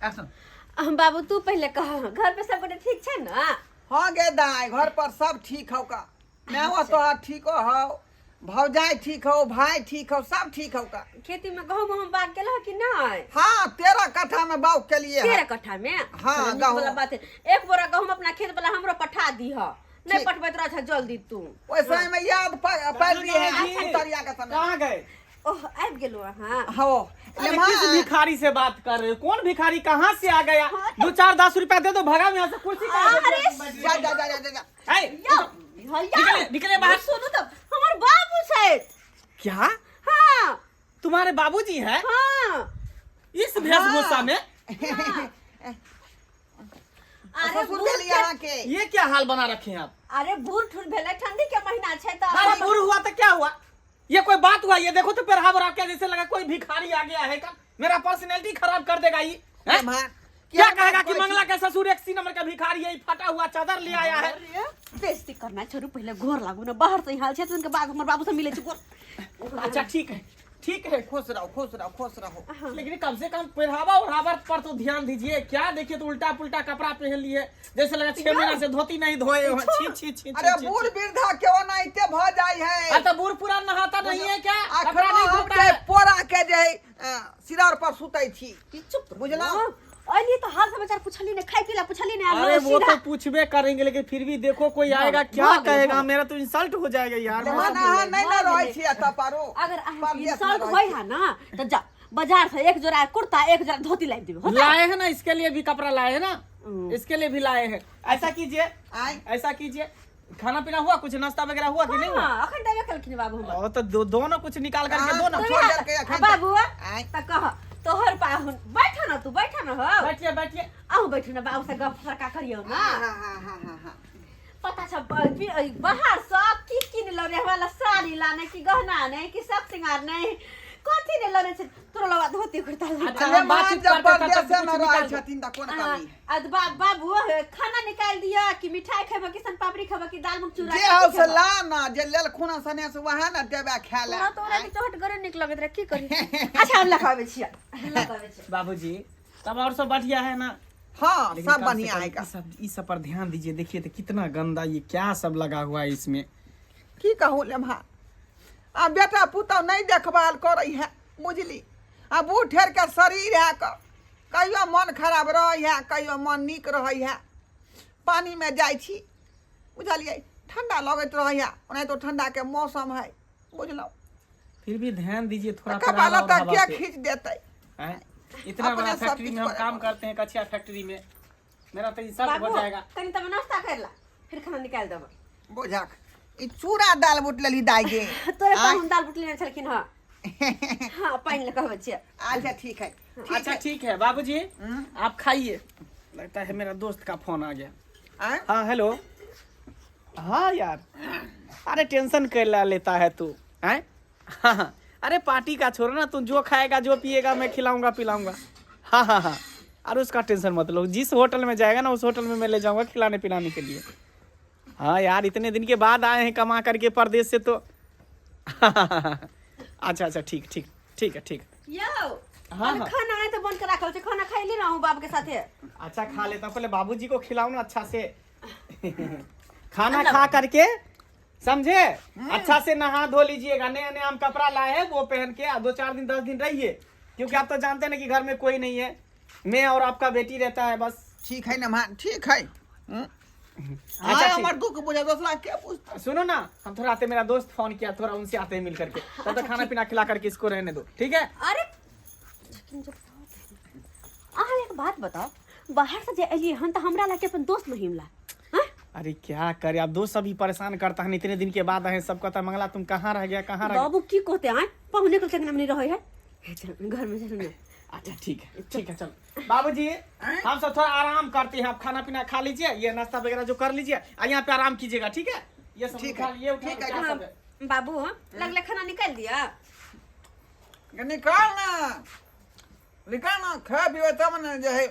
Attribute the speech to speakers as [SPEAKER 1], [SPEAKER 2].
[SPEAKER 1] Action.
[SPEAKER 2] हम बाबू तू पहले कह, घर पे सब गोटे ठीक छै ना?
[SPEAKER 1] हाँ गे दाई, घर पर सब ठीक हौ का। माओ तोहर ठीक हौ, भौजाई ठीक हौ, भाई ठीक हौ, सब ठीक हौ का।
[SPEAKER 2] खेती में गहूम उहूम बाग केलह कि नहीं?
[SPEAKER 1] हाँ, 13 कट्ठा में बाग केलिए।
[SPEAKER 2] 13 कट्ठा में?
[SPEAKER 1] हाँ,
[SPEAKER 2] चलो, नीक
[SPEAKER 1] गहूम।
[SPEAKER 2] वाला बात है। एक बोरा गहूम अपना खेत वाला हमरो पठा दीह। नहीं
[SPEAKER 1] ठीक।
[SPEAKER 2] पठबैत रह जल्दी तू।
[SPEAKER 1] ओहि समय में याद पाइल रही है
[SPEAKER 2] अच्छा,
[SPEAKER 1] उतरिया के समय।
[SPEAKER 3] कहाँ गए?
[SPEAKER 2] ओह, आबि गेलो अहाँ।
[SPEAKER 1] हाँ।
[SPEAKER 3] अरे
[SPEAKER 1] लेम्हा।
[SPEAKER 3] किस भिखारी से बात कर रहे हो? कौन भिखारी कहाँ से आ गया? 2-4-10 रुपया दे दो, भगा यहाँ से। कुर्सी कहाँ से?
[SPEAKER 2] अरे,
[SPEAKER 1] जा जा जा जा जा, जा।
[SPEAKER 3] ए,
[SPEAKER 2] यौ, भैया।
[SPEAKER 3] निकले, निकले बाहर।
[SPEAKER 2] सुनू तऽ हमर बाबू छथि।
[SPEAKER 3] क्या?
[SPEAKER 2] हाँ।
[SPEAKER 3] तुम्हारे बाबूजी है?
[SPEAKER 2] हाँ।
[SPEAKER 3] इस वेशभूषा में?
[SPEAKER 2] हाँ। अरे
[SPEAKER 1] ससुर
[SPEAKER 2] बूढ़
[SPEAKER 1] भेली अहाँ के।
[SPEAKER 3] ये क्या हाल बना रखे हैं आप?
[SPEAKER 2] अरे बूढ़ ठूर भेलै, ठंडी के महीना छै तऽ।
[SPEAKER 3] अरे बूढ़ हुआ तो क्या हुआ, ये कोई बात हुआ? ये देखो तो पेरहा बरा क्या जैसे लगा कोई भिखारी आ गया है का, मेरा पर्सनैलिटी खराब कर देगा ये, हैं?
[SPEAKER 1] लेम्हा,
[SPEAKER 3] क्या कहेगा कि मंगला के ससुर एक सी नंबर का भिखारी है, ये फटा हुआ चादर ले आया है।
[SPEAKER 2] अरे, बेइज्जती करना छोड़ू, पहले गोर लागू ना, बाहर से हाल छै के बाद हमर बाबू से मिले छै गोर।
[SPEAKER 3] अच्छा ठीक है, ठीक है,
[SPEAKER 1] खुश रहो, खुश रहो, खुश रहो।
[SPEAKER 3] लेकिन कम से कम पहरावा ओढ़ावा पर तो ध्यान दीजिए। क्या देखिए तो उल्टा पुल्टा कपड़ा पहन लिए, जैसे लगा 6 महीना से धोती नहीं धोए हो। छी छी छी।
[SPEAKER 1] अरे
[SPEAKER 3] छी,
[SPEAKER 1] बूढ़
[SPEAKER 3] छी।
[SPEAKER 1] वृद्धा के ओनाहिते भ जाय है।
[SPEAKER 3] अरे तो बूढ़ पूरा नहाता नहीं है क्या?
[SPEAKER 1] अखनो
[SPEAKER 3] कपड़ा नहीं
[SPEAKER 1] हम
[SPEAKER 3] धोता
[SPEAKER 1] के
[SPEAKER 3] है?
[SPEAKER 1] पोरा के जे है, सिरार पर सुतै छी।
[SPEAKER 2] ई चुप
[SPEAKER 1] बुझलहुँ?
[SPEAKER 2] अलिए तो हाल समाचार पूछली ने, खाई पीला पूछली ने,
[SPEAKER 3] अरे
[SPEAKER 2] आरो
[SPEAKER 3] वो
[SPEAKER 2] सीधा।
[SPEAKER 3] तो पूछबे करेंगे, लेकिन फिर भी देखो कोई आएगा क्या
[SPEAKER 2] भऽ गेलै,
[SPEAKER 3] कहेगा,
[SPEAKER 2] भऽ
[SPEAKER 3] मेरा तो इंसल्ट हो जाएगा यार।
[SPEAKER 1] लेकिन अहाँ नहीं ना रहै छी एतऽ पारो।
[SPEAKER 2] अगर अहाँ
[SPEAKER 1] परदेश में
[SPEAKER 2] इंसल्ट
[SPEAKER 1] रहै
[SPEAKER 2] होय
[SPEAKER 1] छी।
[SPEAKER 2] है ना तो जा बाजार से एक जोड़ा कुर्ता एक जोड़ा धोती लाबि देबै, होतै?
[SPEAKER 3] लाए हैं ना, इसके लिए भी कपड़ा लाए हैं ना, इसके लिए भी लाए हैं। ऐसा कीजिए,
[SPEAKER 1] आय।
[SPEAKER 3] ऐसा कीजिए, खाना पीना हुआ, कुछ नाश्ता वगैरह हुआ कि नहीं हुआ?
[SPEAKER 2] हाँ, अखन देबे केलखिन बाबू हमर।
[SPEAKER 3] ओ तो दोनों कुछ निकाल करके
[SPEAKER 1] हाँ,
[SPEAKER 3] दो ना।
[SPEAKER 1] तो छोड़ देलकै अखन
[SPEAKER 2] हाँ, बाबू,
[SPEAKER 1] आय।
[SPEAKER 2] तऽ कह तोहर पाहुन, बैठ ना तू, बैठ ना हो।
[SPEAKER 3] बैठिए, बैठिए।
[SPEAKER 2] अहूँ बैठू ना, बाबू से गप सरका करियौ ना।
[SPEAKER 1] हाँ, हाँ, हाँ, हाँ, हाँ, हाँ।
[SPEAKER 2] पता छ, बाहर से की किन लने वाला साड़ी लाने की गहना नहीं कि सब सिंगार नहीं, कथी ने लने छै तोरा लगा धोती कुर्ता लगा।
[SPEAKER 3] अच्छा,
[SPEAKER 1] अरे
[SPEAKER 3] हम बातचीत
[SPEAKER 1] माँ, जब
[SPEAKER 3] करते तब तक
[SPEAKER 1] परदेसे
[SPEAKER 3] कुछ
[SPEAKER 1] में रहै
[SPEAKER 3] निकाल दो।
[SPEAKER 1] छथिन तऽ कोन
[SPEAKER 2] हाँ,
[SPEAKER 1] कमी है?
[SPEAKER 2] आ बाबू खाना निकाल दिया कि मिठाई खेबा कि सोनपापड़ी खेबा कि दाल मूंग चूड़ा?
[SPEAKER 1] जे
[SPEAKER 2] कथी
[SPEAKER 1] हौ से
[SPEAKER 2] खेबा?
[SPEAKER 1] ला ना, जे लेलखुन हँ सने से वएह ना देबै खाय लए।
[SPEAKER 2] तोरा तोरा के चोट करे निक लगैत रहे, की करी? अच्छा हम लखाबै छियै, लखाबै छियै।
[SPEAKER 3] बाबूजी तब और सब बढ़िया है ना?
[SPEAKER 1] हाँ,
[SPEAKER 3] लेकिन
[SPEAKER 1] सब
[SPEAKER 3] कम से
[SPEAKER 1] बढ़िया
[SPEAKER 3] कम
[SPEAKER 1] है का।
[SPEAKER 3] इस सब पर ध्यान दीजिए, देखिए तो कितना गंदा ये क्या सब लगा हुआ है इसमें।
[SPEAKER 1] की कहू लेम्हा, आ बेटा पुतहु नहीं देखभाल करै है बुझली, आ बूढ़ ठेर के शरीर है क, कहियो मन खराब रहै है, कहियो मन नीक रहै है। पानी में जाइ छी बुझलियै, ठंडा लगैत रहै है, ओनाहितो ठंडा के मौसम है बुझलहुँ।
[SPEAKER 3] फिर भी ध्यान दीजिए थोड़ा।
[SPEAKER 1] कपड़ा
[SPEAKER 3] पहरावा
[SPEAKER 1] लत्ता
[SPEAKER 3] ओढ़ावा
[SPEAKER 1] के
[SPEAKER 3] पे।
[SPEAKER 1] खींच देतै?
[SPEAKER 3] हैं? इतना
[SPEAKER 1] अपने
[SPEAKER 3] बड़ा
[SPEAKER 1] सब
[SPEAKER 3] फैक्ट्री
[SPEAKER 1] किछु
[SPEAKER 3] में हम
[SPEAKER 1] करे
[SPEAKER 3] काम
[SPEAKER 1] पड़त।
[SPEAKER 3] करते हैं, कछिया फैक्ट्री में, मेरा तो इंसल्ट हो
[SPEAKER 2] बाबू
[SPEAKER 3] जाएगा।
[SPEAKER 2] कनी तब नाश्ता कर ला, फिर खाना निकाल देब।
[SPEAKER 1] बुझक ई चूड़ा दाल बुट लेली दाइ गे।
[SPEAKER 2] तोरे
[SPEAKER 1] आँय?
[SPEAKER 2] पाहुन दाल बुटले छलखिन। हँ हाँ, पानि लऽ कहबै छियै।
[SPEAKER 1] अच्छा ठीक है, ठीक
[SPEAKER 3] अच्छा
[SPEAKER 1] है।
[SPEAKER 3] ठीक है बाबूजी, आप खाइए। लगता है मेरा दोस्त का फोन आ गया।
[SPEAKER 1] आँय?
[SPEAKER 3] हाँ हेलो, हाँ यार, अरे टेंशन कर ला लेता है तू हैं? हाँ हाँ, अरे पार्टी का छोड़ो ना, तू जो खाएगा जो पिएगा मैं खिलाऊंगा पिलाऊंगा। हाँ हाँ हाँ, अरे उसका टेंशन मत लो, जिस होटल में जाएगा ना उस होटल में मैं ले जाऊंगा खिलाने पिलाने के लिए। हाँ यार, इतने दिन के बाद आए हैं कमा करके परदेश से तो। अच्छा अच्छा, ठीक ठीक ठीक है, ठीक।
[SPEAKER 2] यौ।
[SPEAKER 3] हाँ,
[SPEAKER 2] अरे
[SPEAKER 3] हाँ।
[SPEAKER 2] खाना आइ तऽ बन के राखल छै, खाना खाइ ले रहूँ बाप के साथे।
[SPEAKER 3] अच्छा खा लेता हूँ, पहले बाबूजी को खिलाओ ना अच्छा से खाना खा करके, समझे? अच्छा से नहा धो लीजिएगा, नया नया हम कपड़ा लाए हैं वो पहन के 2-4 दिन 10 दिन रहिए, क्योंकि आप तो जानते हैं ना कि घर में कोई नहीं है, मैं और आपका बेटी रहता है बस।
[SPEAKER 1] ठीक है ना माँ, ठीक है।
[SPEAKER 3] अच्छा,
[SPEAKER 1] हाँ,
[SPEAKER 3] ठीक।
[SPEAKER 1] हमर दुख बुझे दोसरा के पूछता?
[SPEAKER 3] सुनो ना, हम थोड़ा आते, मेरा दोस्त फोन किया, थोड़ा उनसे आते हैं मिल करके, तब तक खाना पीना खिला करके इसको रहने दो, ठीक है?
[SPEAKER 2] अरे लेकिन जब अहाँ एक बात बताओ, बाहर से जे एलियै हन तऽ हमरा लागे अपन दोस्त महिम ला, हाँ?
[SPEAKER 3] अरे क्या करे अब, दोस्त सभी परेशान करता है, इतने दिन के बाद आए, सब कहता है, मंगला तुम कहाँ रह गया, कहाँ रह गया।
[SPEAKER 2] बाबू की कहते आए, पाहुने के नाम नहीं रहे है, चल, घर में चलू ना।
[SPEAKER 3] अच्छा ठीक है, ठीक है, चलो बाबूजी हम सब थोड़ा आराम करते हैं, आप खाना पीना खा लीजिए, ये नाश्ता वगैरह जो कर लीजिए और यहाँ पे आराम कीजिएगा, ठीक है? ये सब
[SPEAKER 1] ठीक
[SPEAKER 3] उठा
[SPEAKER 1] है,
[SPEAKER 3] ये उठा
[SPEAKER 1] ठीक है,
[SPEAKER 3] क्या सब है?
[SPEAKER 2] बाबू लगले खाना निकाल दिया।
[SPEAKER 1] निकाल ना, निकाल ना, खा पीवे तब ने जे है।